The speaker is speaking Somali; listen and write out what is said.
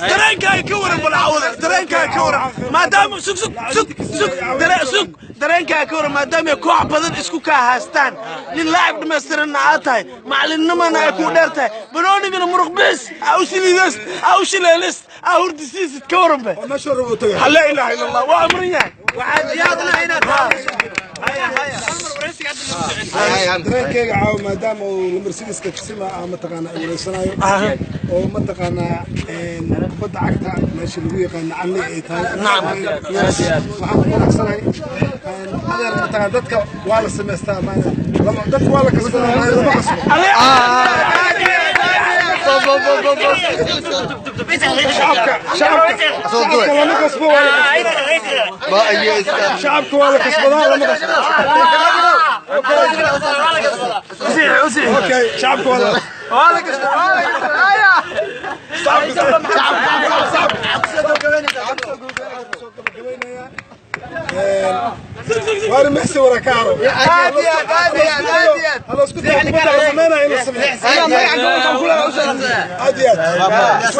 Dareenkaaga ka waran balcawada, dareenkaaga ka waran, maadaama, sug, sug, sug, sug, sug, dareenkaaga ka waran, maadaama ay koox badan isku kaa haastaan, nin laacib dhammaystiranna aad tahay, macalinimana ay kuu dheer tahay, banoonigana muruq bis aa u shiliides, aa u shileelist, aa hurdisiisid, ka waran be? Meesha rabo u tagay. Laa ilaaha illa Allah, waa amran yahay. Waxaa diyaar u inaad Dareenkayga caawa, maadaama uu lambar 6-ka Kisima ah mataqaanaa ay wareysanayo oo mataqaanaa kubadda cagta meesha lagu yaqaano calli ay tahay, waxaan ku faraxsanahay, adeer. Mataqaana dadka waa la samaystaa maana dadka waa la kasbadaa, maana lama kasbo. Shacabka lama kasbo, waa la kasbadaa. Shacabka waa la kasbadaa, lama kasbo. Okay, shacabka waa la waana Messi wara ka haro. Aad iyo aad, aad iyo aad, aad iyo aad. Hala isku dayo kubadda la sameynaya in la sameeyo. Aad iyo aad.